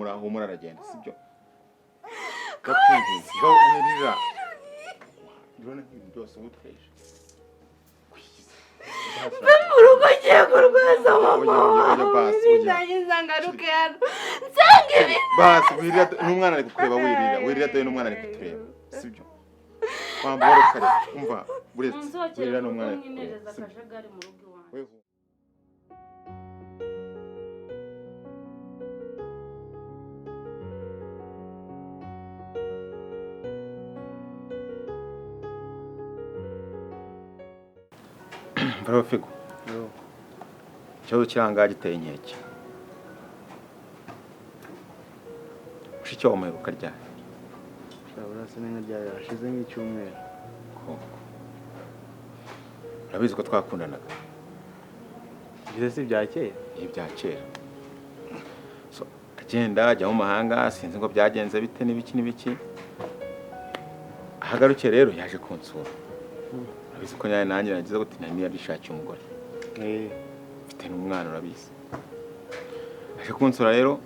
Humura, humura, aragenda, sibyo? Ndakwinginze, ngaho wirira. Urabona nk'ibintu byose ubuteje. Mve mu rugo, ngiye kurwaza mama Oya, oya, oya, wawe. Basi, oya. Nindangiza ngaruke hano nsanga ibintu. Basi wirira, n'umwana ari kukureba. Wirira, wirira, dore n'umwana ari kutureba, sibyo? Wambara kare, umva, buretse. Munsohokere Wirira, mu rugo, n'umwana ari kukureba, mwinereza sibyo? akajagari mu rugo iwanjye. Weho. Bravo Figo. Ikibazo kiri ahangaha giteye inkeke. Mushiki wawe umuheruka ryari? Urabona sinenga ryawe hashize nk'icyumweru. Koko. Urabizi ko twakundanaga. Ibyo si ibya kera? Ni ibya kera. So, agenda ajya mu mahanga, sinzi ngo byagenze bite n'ibiki n'ibiki. Ahagarukiye rero yaje kunsura. Urabizi ko nyine nanjye nagize gute, nari yarishakiye umugore. Mfite n'umwana, urabizi. Aje kunsura rero,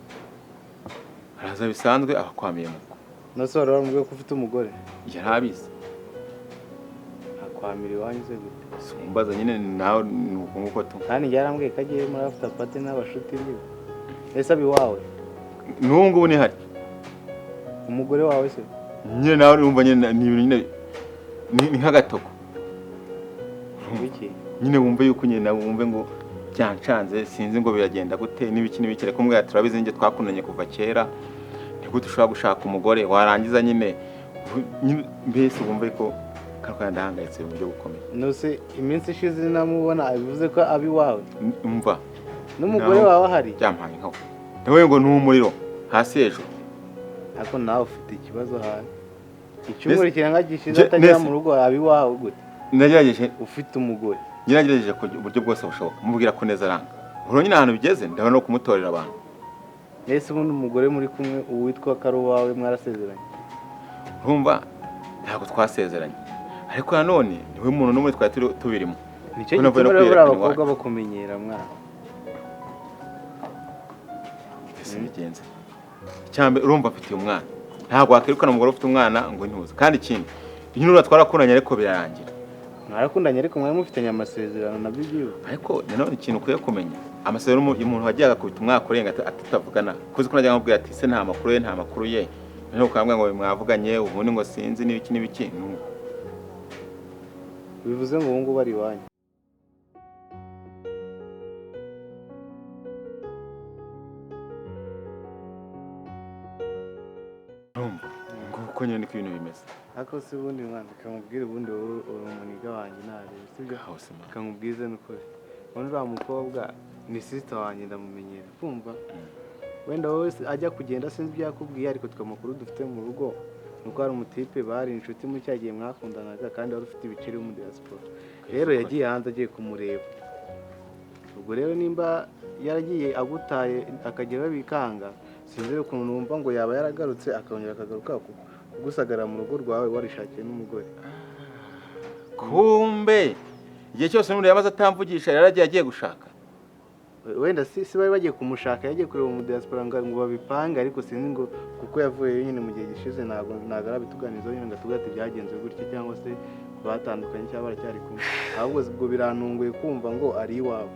araza bisanzwe, abakwamiye mu rugo. Nase wari waramubwiye ko ufite umugore? Yari abizi. Akwamira iwanyu se gute? Sumbaza nyine nawe, ni uko nguko tu. Kandi njye yarambwiye ko agiye muri after party n'abashuti biwe. Ese aba iwawe? N'ubu ngubu nihari. Umugore wawe se? Nyine nawe urumva nyine ni ibintu nyine ni nk'agatoko. Wiki? Nyine wumve yuko nyine nawe wumve ngo byancanze, sinzi ngo biragenda gute n'ibiki n'ibiki, ariko mbwira, turabizi njye twakundanye kuva kera, ni gute ushobora gushaka umugore warangiza nyine mbese wumve ko kano ndahangayitse mu buryo bukomeye. Nose iminsi ishize namubona, bivuze ko aba iwawe? Umva. N'umugore Naho- wawe ahari? Byampaye nkawe nawe ngo ni umuriro hasi hejuru. Ariko nawe ufite ikibazo hasi. Icyumweru kirenga gishize Nge- atagera nese- mu rugo, aba iwawe gute? Nagerageje. Ufite umugore. Ngerageje ku buryo bwose bushoboka mubwira ko neza aranga. Ubu nyine ahantu bigeze ndabona no kumutorera abantu. Ese ubundi umugore muri kumwe uwitwa ko ari uwawe mwarasezeranye? Urumva ntabwo twasezeranye, ariko nanone niwe muntu n'umwe twari tubirimo. Nicyo Ko navuye gituma no rero buriya kwiyerekana abakobwa iwacu. bakumenyera mwana. Ese bigenze icyambere, urumva afitiye umwana, ntabwo wakwirukana umugore ufite umwana ngo ntuze. Kandi ikindi nyine uriya twarakundanye ariko birarangira. Mwarakundanye ariko mwari mufitanye amasezerano nabyo ubyibuka. Ariko nanone ikintu ukwiye kumenya, amasezerano umuntu wagiye agakubita umwaka urenga tutavugana, kuzi ko najya nkamubwira ati se nta makuru ye, nta makuru ye, noneho ukambwira ngo mwavuganye ubundi ngo sinzi n'ibiki n'ibiki, nuko. Bivuze ngo ubu ngubu ari iwanyu. Urumva nguko nyine niko ibintu bimeze. Ariko se ubundi mwana, kamubwire, ubundi wowe uri umuniga wanjye ntarebe, sibyo? Aho se mwana. Kamubwize n'ukuri, ubundi uriya mukobwa ni sister wanjye, ndamumenyera kumva. Wenda wowe ajya kugenda sinzi ibyo yakubwiye, ariko twe amakuru dufite mu rugo ni uko hari umutipe bari inshuti muri cya gihe mwakundanaga, kandi wari ufite ibiceri wo muri diaspora. Rero yagiye hanze agiye kumureba. Ubwo rero nimba yaragiye agutaye akageraho bikanga, sinzi ukuntu numva ngo yaba yaragarutse akongera akagaruka kugusagara mu rugo rwawe warishakiye n'umugore. Kumbe igihe cyose n'umuntu yamaze atamvugisha yaragiye agiye gushaka. Wenda si bari bagiye kumushaka, yagiye kureba mu diaspora ngo babipange, ariko sinzi ngo kuko yavuyeyo nyine mu gihe gishize, ntabwo arabituganizaho nyine ngo atubwire ati byagenze gutya cyangwa se batandukanye cyangwa baracyari kumwe. Ahubwo ubwo birantunguye kumva ngo ari iwawe.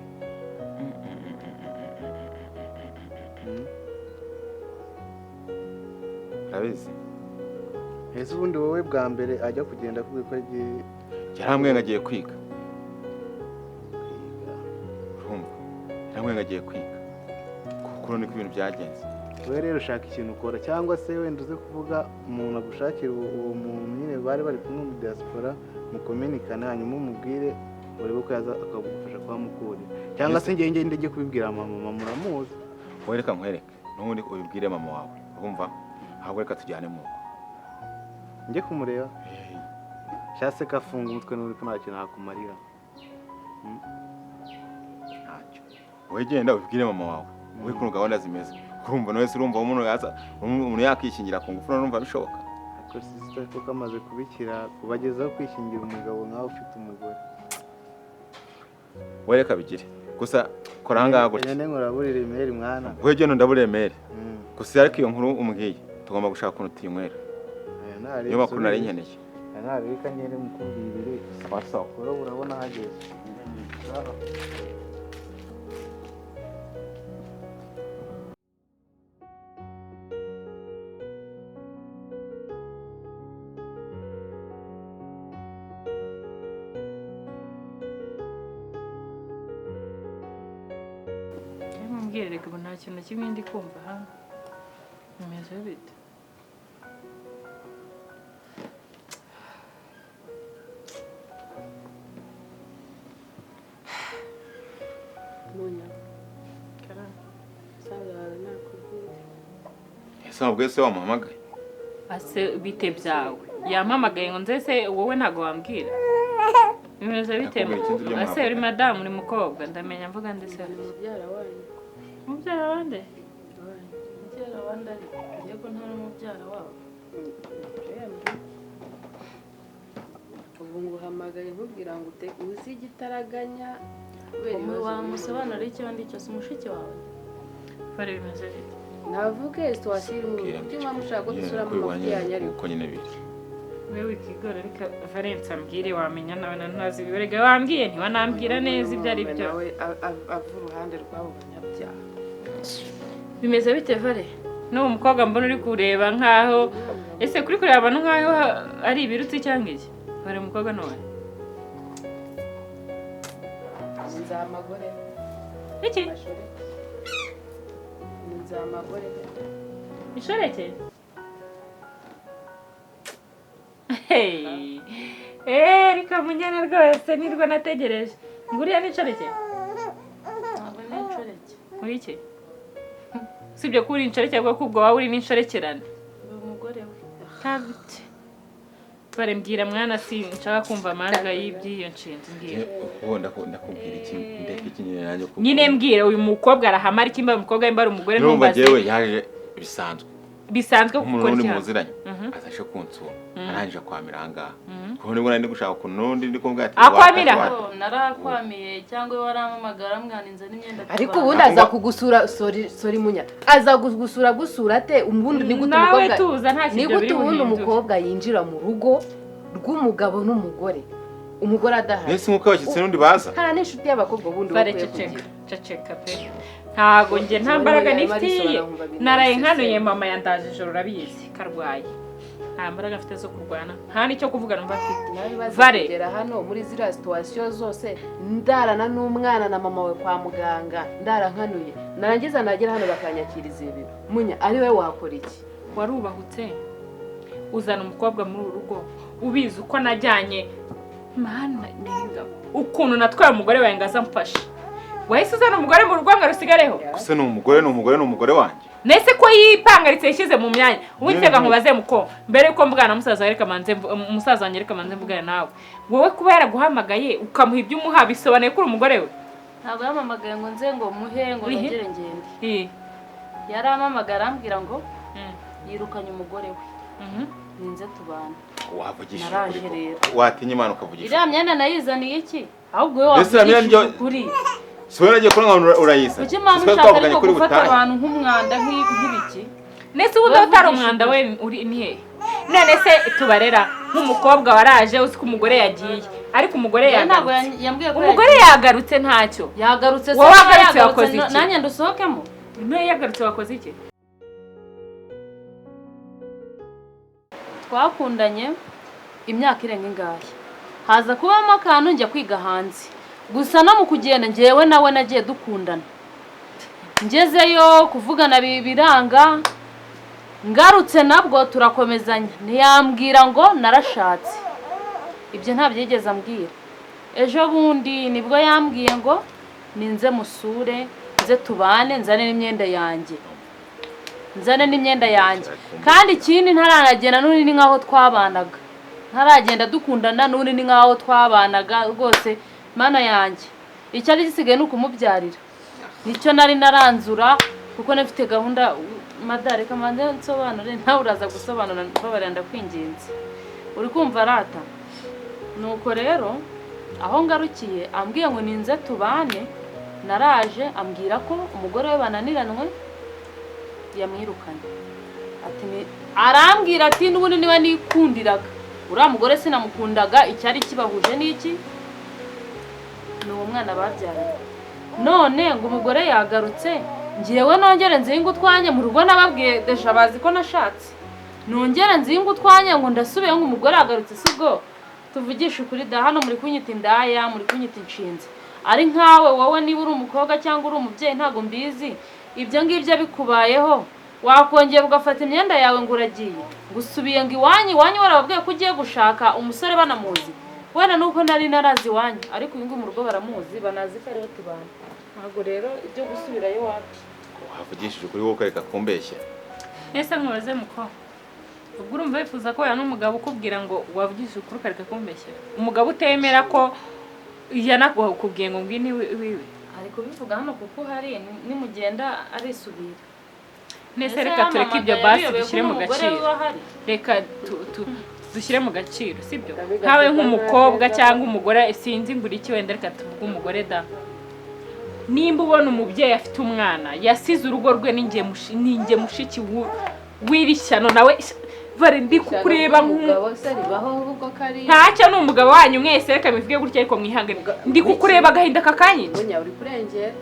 Urabizi. Ese ubundi wowe bwa mbere ajya kugenda akubwiye ko agiye? Yarambwiye ngo agiye kwiga. Kwiga? Urumva, yarambwiye ngo agiye kwiga, kuko urabona ko ibintu byagenze. Wowe rero ushaka ikintu ukora, cyangwa se wenda uze kuvuga umuntu agushakira uwo muntu nyine bari bari kumwe mu diaspora, mukominikane, hanyuma umubwire urebe ko yaza akagufasha kuhamukurira, cyangwa se njye ngende njye kubibwira mama. Mama uramuzi. Wowe reka nkwereke, n'ubundi ubibwire mama wawe, urumva? Ahubwo reka tujyane mu rugo. Njye kumureba cyangwa se kafunga umutwe n'undi ko nta kintu nakumarira. Ntacyo, wowe genda ubibwire mama wawe, wowe ukuntu gahunda zimeze. Urumva nawe se, urumva umuntu yaza umuntu yakishingira ku ngufu, urumva bishoboka? Ariko sister kuko amaze kubikira kubagezaho kwishingira umugabo nkawe ufite umugore. Wowe reka bigire gusa, kora ahangaha gutya. Ngende nkuraburire imeri mwana. Wowe genda undaburire mere. Gusa ariko iyo nkuru umbwiye tugomba gushaka ukuntu tuyinywera. Aya ntari Niyo makuru nari nkeneye. Aya ntari reka ngende mukubwirire. Sawa sawa. Urabona urabona hageze. Mbwira reka ubu nta kintu na kimwe ndi kumva hano. Bimeze bite? Munya musaza wawe nakubwiye. Ese wabwiye se wamuhamagaye? Ase bite byawe? Yampamagaye ngo nze se wowe ntago wambwira. Bimeze bite? Nakubwiye ikindi byo Ase uri mwavuganye. madamu uri mukobwa ndamenya mvuga ndetse. Mubyara wanyu. Mubyara wande? Wanyu. Mubyara wande ariko ngiye ko ntari umubyara wabo. Ubu nguhamagaye nkubwira ngo uzi igitaraganya kubera ibibazo. Wamusobanurira icyo ndi cyose umushiki wawe. Fare bimeze bite? Navuge situation iri mu rugo. Kuki mushaka ko dusura mu mafuti yanyu ariko? Uko nyine biri. Wewe wikigora reka Valence ambwire wamenya nawe ntazi ibiberega wambwiye ntiwanambwira neza ibyo ari byo. Nawe ava uruhande rw'abo banyabyaha. Bimeze bite Vale? N'uwo mukobwa mbona uri kureba nkaho ese kuri kureba abantu nkaho ari ibirutsi cyangwa iki? Vale umukobwa n'uwa? Nzamagore. Iki? Nzamagore. Ishoreke? Hey. Reka munyana rwose nirwo nategereje. Nguriya ni inshoreke? Ntabwo ni inshoreke. Uri iki? Usibye ko uri inshoreke ahubwo ko ubwo waba uri n'inshoreke. Ndi umugore we. Kabite. Bare mbwira mwana sinshaka kumva amajwi y'iby'iyo nshinzi mbwira. Ubu ndakubwira iki ndeka iki nyine nanjye kuko. Nyine mbwira uyu mukobwa arahamara iki mba umukobwa mba ari umugore ntumbaze. Numva jewe yaje bisanzwe. Bisanzwe gukora iki? Umuntu muziranye azaje kunsura arangije kwamira ahangaha. Kuko nibwo nari gushaka ukuntu nundi ndi kumbwira ati akwamira narakwamiye cyangwa warampamagara mwaninze n'imyenda. Ariko ubundi aza kugusura sorry munya aza kugusura gusura ate ubundi ni gute umukobwa tuza nta ni gute ubundi umukobwa yinjira mu rugo rw'umugabo n'umugore umugore adahari. Nese nkuko abashyitsi n'undi baza. Hara n'inshuti y'abakobwa ubundi ukwiye kugira. Ceceka pe. Ntago nge nta mbaraga nifitiye. Naraye nkanuye mama yandaje ijoro urabizi karwaye. Nta mbaraga mfite zo kurwana nta nicyo kuvuga numva mfite. Vale kugera hano muri ziriya situation zose ndarana n'umwana na mama we kwa muganga ndarankanuye narangiza nagera hano bakanyakiriza ibi munya ari we wakora iki? Warubahutse uzana umukobwa muri uru rugo ubizi uko najyanye mana niga ukuntu natwaye umugore wawe ngaza mfashe. Wahise uzana umugore mu rugo ngo rusigareho? Gusa ni umugore ni umugore ni umugore wanjye. Nese ko yipangaritse yishyize mu myanya. Uwitega nkubaze muko mbere yuko mvugana na musaza reka manze musaza wanjye reka manze mvugana nawe. Wowe kuba yaraguhamagaye ukamuha ibyo umuha bisobanuye ko uri umugore we? Ntabwo yampamagaye ngo nze ngo muhe ngo nongere ngende. Yarampamagara arambwira ngo yirukanye umugore we. Ninze tubana. Wavugisha ukuri. Watinye Imana ukavugisha. Iriya myenda nayizaniye iki? Ahubwo wowe wavugisha ukuri. Siwe nagiye kuranga urayisa. Kuki mama ushaka ariko gufata abantu nk'umwanda nk'ibiki? Nese ubu utari umwanda we uri ni he? None se tubarera nk'umukobwa waraje uzi ko umugore yagiye ariko umugore yagarutse. Umugore yagarutse ntacyo. Yagarutse se wagarutse wakoze iki? Nanjye ndusohokemo. None yagarutse wakoze iki? Twakundanye imyaka irenga ingahe. Haza kubamo akantu njya kwiga hanze. Gusa no mu kugenda ngewe nawe nagiye dukundana. Ngezeyo kuvugana biranga ngarutse nabwo turakomezanya ntiyambwira ngo narashatse. Ibyo ntabyo yigeze ambwira. Ejo bundi nibwo yambwiye ngo ninze musure nze tubane nzane n'imyenda yanjye. Nzane n'imyenda yanjye. Kandi ikindi ntaranagenda n'undi ni nkaho twabanaga. Ntaragenda dukundana n'undi ni nkaho twabanaga rwose. Mana yanjye icyari gisigaye ni ukumubyarira nicyo nari naranzura kuko nafite gahunda madare kamanze nsobanure nawe uraza gusobanura mbabarira ndakwinginze uri kumva arata. Nuko rero aho ngarukiye ambwiye ngo ninze tubane naraje ambwira ko umugore we bananiranwe Yamwirukanye. Ati arambwira ati n'ubundi niba nikundiraga uriya mugore sinamukundaga, icyari kibahuje n'iki ni uwo mwana babyaranye. None ngo umugore yagarutse, ngewe nongere nzinga utwanya mu rugo, nababwiye déjà bazi ko nashatse, nongere nzinga utwanya ngo ndasubiye ngo umugore yagarutse. Si ubwo tuvugishe ukuri da, hano muri kunyita indaya, muri kunyita inshinzi. Ari nkawe wowe, niba uri umukobwa cyangwa uri umubyeyi ntabwo mbizi, ibyo ngibyo bikubayeho wakongera ugafata imyenda yawe ngo uragiye, ngo usubiye ngo iwanyu, iwanyu warababwiye ko ugiye gushaka umusore banamuzi? Wenda nuko nari narazi iwanyu, ariko uyu nguyu mu rugo baramuzi, banazi ko ariwe tubana. Ntabwo rero ibyo gusubirayo wapi. Wavugishije ukuri wowe ukareka kumbeshya. Ese nkubaze muko, ubwo urumva wifuza ko wabana n'umugabo ukubwira ngo wavugishije ukuri ukareka kumbeshyera, umugabo utemera ko yanakubwiye ngo ngwino iwiwe? Ari kubivuga hano kuko uhari, nimugenda arisubira. Nese reka tureke ibyo basi, dushyire mu gaciro, reka dushyire mu gaciro, sibyo? Nkawe nk'umukobwa cyangwa umugore, sinzi ngo uri iki, wenda reka tuvuge umugore da. Nimba ubona umubyeyi afite umwana yasize urugo rwe, ninjye mushiki w'iri shyano nawe bare ndi kukureba. Umugabo se ribaho ahubwo ko ari Ntacyo, ni umugabo wanyu mwese, reka bivuge gutya, ariko mwihangane, ndi kukureba agahinda kakanyica. Munya, uri kurengera,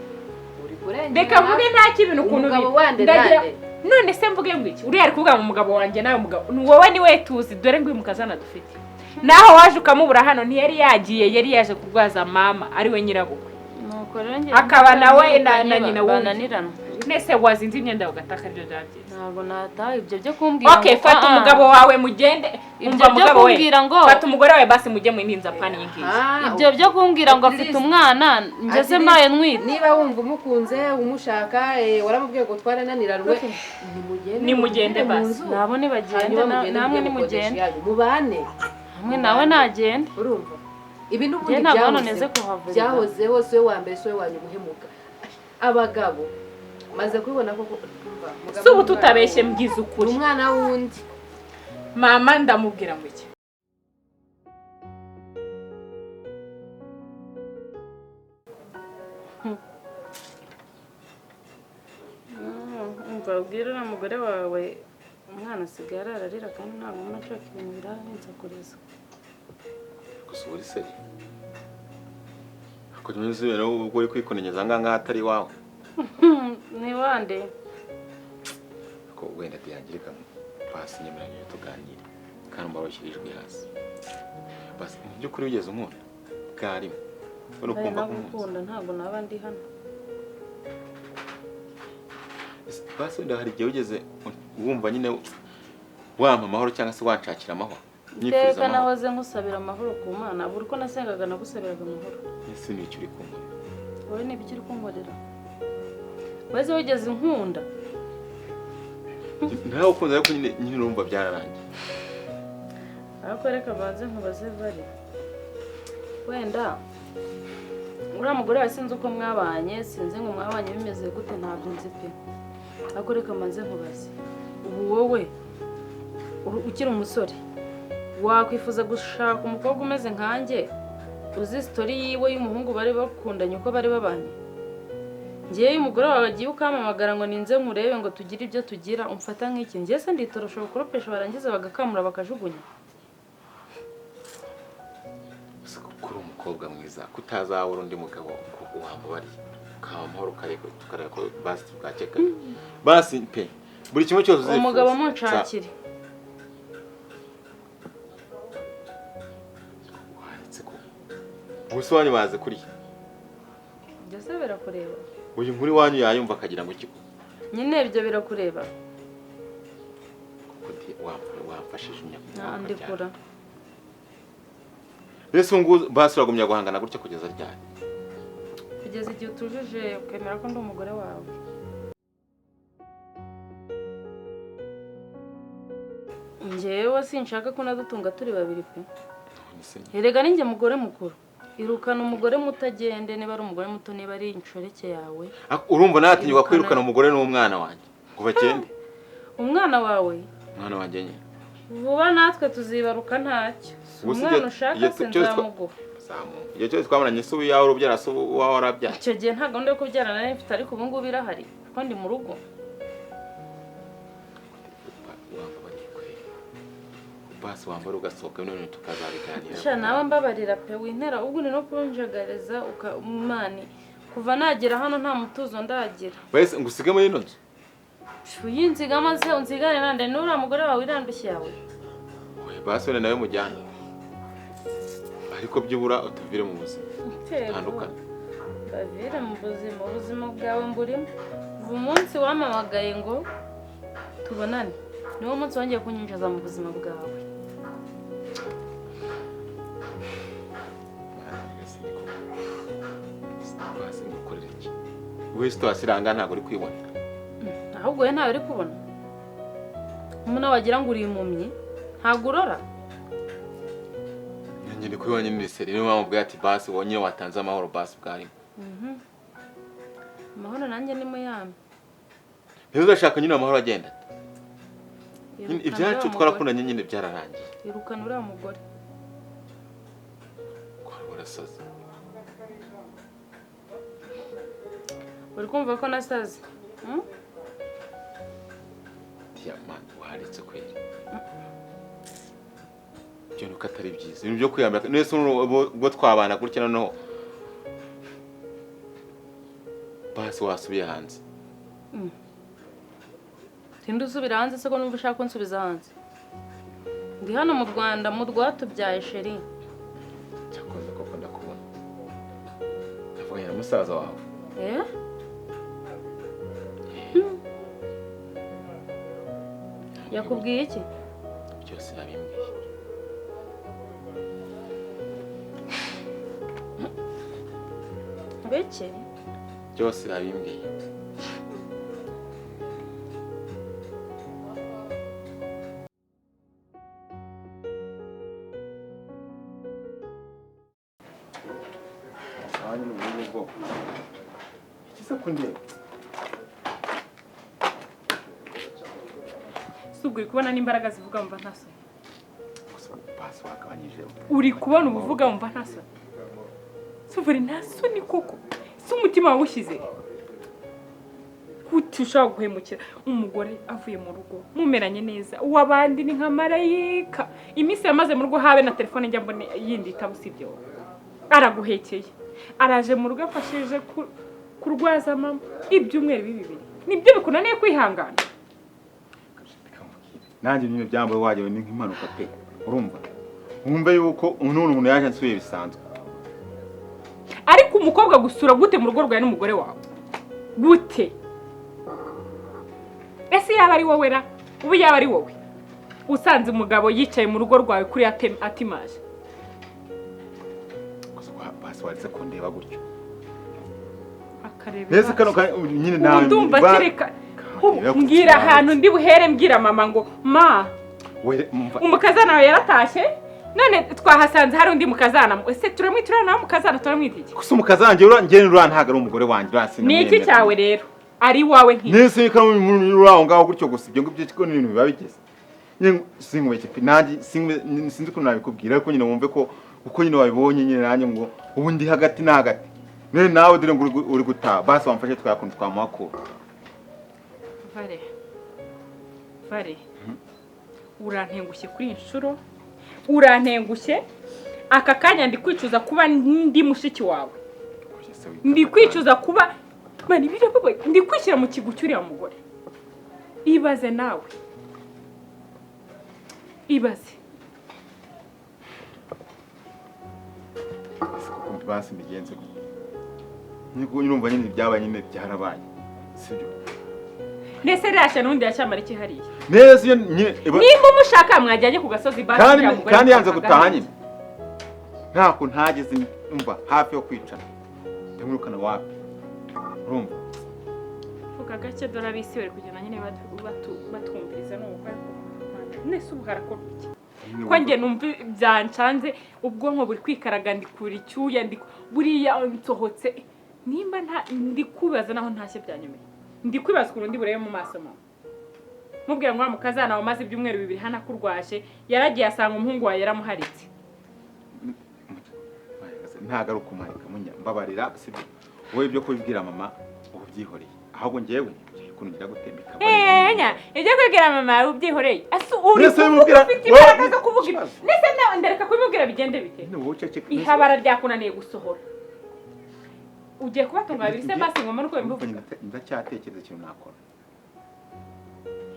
uri kurengera. Reka mvuge nta kintu ukuntu Umugabo biri. wande? Ndagira- Nande? None se mvuge ngo iki? Uriya ari kuvuga ngo umugabo wanjye nawe mugabo ni wowe, ni we tuzi. Dore ngo uyu mukazana dufite, naho waje ukamubura hano, ntiyari yagiye, yari yaje kurwaza mama ari we nyirabukwe. Nuko rero njye Akaba nawe na nyina wundi. Bananirana. Nese wazinze imyenda ugataka, aribyo byaba byiza. Ntabwo nataha ibyo byo kumbwira Okay, ngo, fata ah, ah. umugabo wawe mugende. Ibyo Umva byo mugabo we, kumbwira ngo fata umugore wawe basi mujye mu yindi nzu, apana iyi ngiyi. Ah, Ibyo byo kumbwira ngo At afite least- umwana ngeze at least mbaye ntwite. Niba wumva umukunze, umushaka, waramubwiye ngo twarananiranywe, nimugende. Nimugende Muvire mu basi. nzu. Nabo nibagende. Hanyuma mugende Namwe mujye gukodesha nimugende. iyanyu, mubane. Hamwe nawe nagende. Urumva ibi n'ubundi Njye ntabwo hano byahozeho. neze kuhavurira. Byahozeho, si we wa mbere, si we wa nyuma uhemuka. Abagabo maze kubibona ko umva, mugabo Si ubu ni umwana tutabeshye, w'undi. mbwiza Ni ukuri. umwana w'undi. Mama ndamubwira ngo iki? Umva, ubwire uriya mugore wawe, umwana asigaye ararira kandi ntabwo mbona ashaka ibintu biransakuriza. Gusa uri seri ariko nyuma y'isubira ubwo uri kwikonenyeza aha ngaha atari iwawe. Ni wande? Ariko wenda ntiyangirika, basi nyemeranya tuganire kandi umva ijwi hasi basi. Mu by'ukuri wigeze unkunda bwarimo uri Mbaye kumva ko unkunze? nagukunda ntabwo naba ndi hano. Ese basi wenda hari igihe wigeze wumva nyine wampa amahoro cyangwa se wanshakira amahoro, nyifuriza Iteka amahoro? nahoze nkusabira amahoro ku Mana, buri uko nasengaga nagusabiraga amahoro. Ese ni icyo uri kunkorera? Wowe ni ibiki uri kunkorera? Wese wigeze unkunda? Nawe ukunze, ariko nyine urumva byararangiye. Ariko reka banze nkubaze bari, wenda uriya mugore wawe sinzi uko mwabanye, sinzi ngo mwabanye bimeze gute, ntabyo nzi pe, ariko reka mbanze nkubaze: ubu wowe ukiri umusore wakwifuza gushaka umukobwa umeze nkanjye, uzi story yiwe y'umuhungu bari bakundanye, uko bari babanye? Ngewe umugore wawe agiye ukampamagara ngo ninze nkurebe ngo tugire ibyo tugira, umfata nk'iki? Ngewe se nditorosha gukoropesha barangiza bagakamura bakajugunya? Gusa kuko uri umukobwa mwiza, kutazabura undi mugabo ko wambabariye ukampa amahoro, ukareka tukareba ko basi bwakeka basi pe, buri kimwe cyose uzifuza. Umugabo munshakire. Waretse ko ubuse iwanyu bazi kuriya? Ibyo se birakureba? Uyu nkuru iwanyu yayumva akagira ngo iki? Nyine ibyo birakureba? Kuko wamfashije Ndikura. Mbese ubu ngubu basi uragumya guhangana gutya kugeza ryari? Kugeza igihe utujuje ukemera ko ndi umugore wawe. Njyewe sinshaka ko nadutunga turi babiri pe. None se? Erega ninjye mugore mukuru. Irukana umugore muto agende, niba ari umugore muto, niba ari inshoreke yawe. Urumva natinyuka Irukana. Kwirukana umugore n'umwana wanjye ngo bagende? Umwana wawe? Umwana wanjye nyine. Vuba natwe tuzibaruka, ntacyo. Si Ubwo se umwana ushaka igihe se cyose nzamuguha. Zamu. Igihe cyose twamaranye, se ubu yawe urubyara, se ubu uwawe warabyara? Icyo gihe nta gahunda yo kubyara nari mfite, ariko ubu ngubu irahari kuko ndi mu rugo. Basi wambara ugasohoka none tukazabiganira. Sha nawe mbabarira pe, wintera ubwo ni no kunjagareza ukamani. Kuva nagera hano nta mutuzo ndagira. Wese ngusige muri ino nzu. Uyinziga maze unzigane nande nura mugore wawe irandushye yawe. Oya basi wene nawe mujyana. Ariko byubura utavire mu buzima. Tandukana. Bavire mu buzima, ubuzima bwawe mburimo. Kuva umunsi wamamagaye ngo tubonane, niwo munsi wongeye kunyinjiza mu buzima bwawe. Basi ngukorera iki? Wowe situation ntabwo uri kwibona. Ahubwo we ntawe uri kubona. Umuntu wagira ngo uri impumyi, ntabwo urora. Nanjye ndi kubibona nyine seri, niyo mpamvu ati basi wowe nyine watanze amahoro basi bwarimo. Amahoro nanjye ni muyami. Niba udashaka nyine amahoro agenda. Ibyacu twarakundanye nyine byararangiye. Irukana uriya mugore. Urasaze. Uri kumva ko nasaze? Diamant waharetse kweri. Ibyo nuko atari byiza. Ibintu byo kwiyambira nese ubwo twabana gutya noneho. Basi wasubiye hanze. Tindi usubira hanze se ko numva ushaka kunsubiza hanze. Ndi hano mu Rwanda mu rwatubyaye sheri. Cyakoze koko ndakubona. Navuganye na musaza wawe. Yakubwiye iki? Byose yabimbwiye. Beke? Byose yabimbwiye. Uri kubona n'imbaraga zivuga mva nta soni. Basi uri kubona ubuvuga mva nta soni. Suvuri nta soni koko. Si umutima wawushyize. Kuti ushaka guhemukira umugore avuye mu rugo mumeranye neza uwabandi ni nka marayika. Iminsi yamaze mu rugo habe na telefone njya mbone yindi itabusibye wowe. Araguhekeye. Araje mu rugo afashije kurwaza mama ibyumweru bibiri. Nibyo bikunaniye kwihangana. Nanjye nyine byambaye waje ni nk'impanuka pe. Urumva? Wumve yuko umuntu yaje nsuye bisanzwe. Ariko umukobwa gusura gute mu rugo rwawe n'umugore wawe? Gute? Ese yaba ari wowe ra? Ubu yaba ari wowe? Usanze umugabo yicaye mu rugo rwawe kuri atimaje. Basi waretse kundeba gutyo. Akareba. Nese kano nyine nawe. Ndumva kereka mbwira ahantu ndi buhere mbwira mama ngo ma umukazana wawe yaratashye none twahasanze hari undi mukazana ese turamwitura nawe mukazana turamwita iki? Gusa umukazana nge ura ntago ari umugore wanjye urasi. Ni iki cyawe rero ari wawe nki nese kano uraho ngaho gutyo gusa ibyo ngibyo kiko ni ibintu biba bigeze. Nyine sinkubeke pe nanjye sinzi ukuntu nabikubwira ariko nyine wumve ko uko nyine wabibonye nyine nanjye ngo ubu ndi hagati na hagati. None nawe dore ngo uri gutaha basi wamfashe twakuntu twamuhakura. Vare. Vare. Urantengushye kuri inshuro. Urantengushye. Aka kanya ndi kwicuza kuba ndi mushiki wawe. Ndi kwicuza kuba mani birababaye ndi kwishyira mu kigu cyuriya mugore. Ibaze nawe. Ibaze. Basi mbigenze gute? Niko nyumva nyine byabaye nyine byarabaye. Sibyo? Nese rasha nundi yashamara iki hariya. Nese iyo nyine nimba umushaka mwajyanye ku gasozi basi kandi yanze gutaha nyine. Ntako ntageze umva hafi yo kwicana. Ndamwirukana wapi? Urumva? Vuga gake dore abisi bari kugenda nyine batwumviriza nuko ariko nese ubu harakorwa iki? Ko nge numva byancanze ubwonko buri kwikaraga ndikura icyuya ndi buriya nsohotse nimba nta ndikubaza naho ntashye byanyumeye. Ndi kwibaza ukuntu ndi burebe mu maso mama. Mubwira ngo mukazana wamaze ibyumweru bibiri hana kurwaje yaragiye asanga umuhungu wawe yaramuharitse. Ntago kumarika munya mbabarira sibyo. Wowe ibyo kubibwira mama ubu byihoreye. Ahubwo ngewe Ukuntu ngira gute bikaba. Enya, ibyo kwibwira mama yawe ubyihoreye. Ese uri Mbese kuvuga bimubwira- ufite imbaraga zo Wowe- kuvuga ibi? Ikibazo. Ndetse nawe ndareka kubimubwira bigende bite? Nyine wowe uceceka. Ihabara ryakunaniye gusohora. Ugiye kubatunga babiri se basi ngoma nuko bimuvuga. Ndacyatekereza ikintu nakora.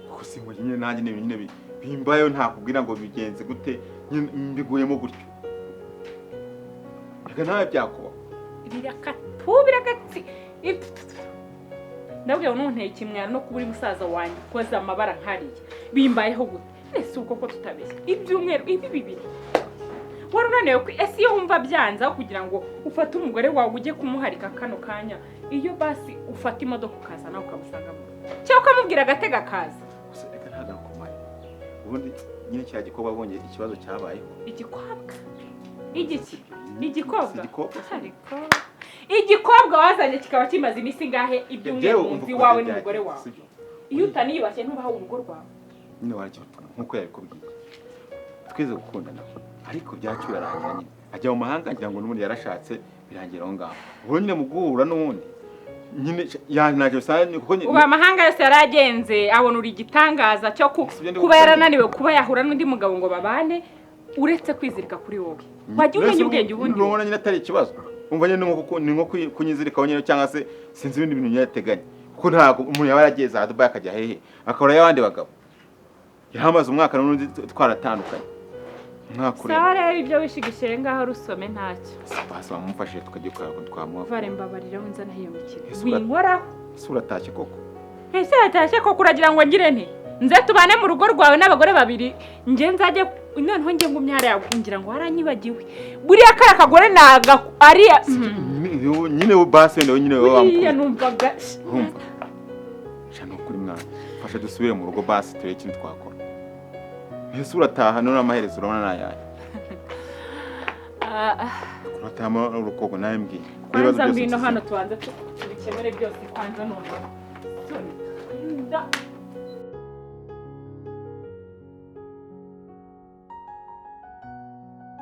Kuko singo nyine nanjye ni ibintu nyine bimbayeho, ntakubwira ngo bigenze gute, nyine mbiguyemo gutyo. Reka nawe byakubaho. Birakatu biragatsi. Ndabwira ngo nunteye ikimwaro no kuba uri musaza wanjye ukoze amabara nkariya. Bimbayeho gute? Ese uko ko tutabeshya? Ibyumweru ibi bibiri. Wari unaniwe ese iyo wumva byanze aho kugira ngo ufate umugore wawe ujye kumuharika kano kanya, iyo basi ufata imodoka ukaza nawe ukamusanga mu rugo, cyangwa ukamubwira agatega akaza. Gusa reka ntagakomare. Ubundi nyine kiriya gikorwa abonye ikibazo cyabayeho. Igikobwa igiki? Igikobwa? Si igikobwa se? Ariko igikobwa wazanye kikaba kimaze iminsi ingahe, ibyumweru, Njyewe mu umva nzu ukuntu iwawe byagenze, n'umugore wawe? sibyo? Iyo utaniyubashye ntubaho urugo rwawe. Nyine warakibutse nk'uko yabikubwiye, twize gukundana ariko byacu birarangira, nyine ajya mu mahanga ngira ngo n'ubundi yarashatse, birangira aho ngaho. Ubwo nyine mu guhura n'ubundi nyine yanaje bisanzwe kuko nyine Ubu amahanga yose yaragenze abona uri igitangaza cyo Si ibyo ndi kuba gukora. yarananiwe kuba yahura n'undi mugabo ngo babane, uretse kwizirika kuri wowe. Wajya umenya ubwenge ubundi. Urabona nyine atari ikibazo, umva nyine ni nko kunyizirikaho nyine, cyangwa se sinzi ibindi bintu nyine yateganya, kuko ntabwo umuntu yaba yaragiye za Dubai akajya hehe akabura y'abandi bagabo. Yaramaze umwaka n'undi twaratandukanye, umwaka urenga. Sawa rero, ibyo wishigishiye ngaho rusome ntacyo. Basi bamumfashije tukajya kureba ko twamuha. Vare, mbabarira nzanaho iyo mikino. Ese Winkoraho. Ese uratashye koko? Ese yatashye koko? Uragira ngo ngire nti nze tubane mu rugo rwawe n'abagore babiri, nge nzajye noneho nge ngumye hariya ngira ngo waranyibagiwe? Buriya kariya kagore naga ariya. Nyine basi wenda nyine wowe Buriya wamukunda. Numvaga Urumva sha, ni ukuri mwana, fasha dusubire mu rugo basi turebe ikintu twakora. Ese urataha none amaherezo urabona ni ayahe? Urataha muri urukoko nawe mbwiye. Kwanza ngwino hano tubanze tubikemure byose kwanza noneho. Soni.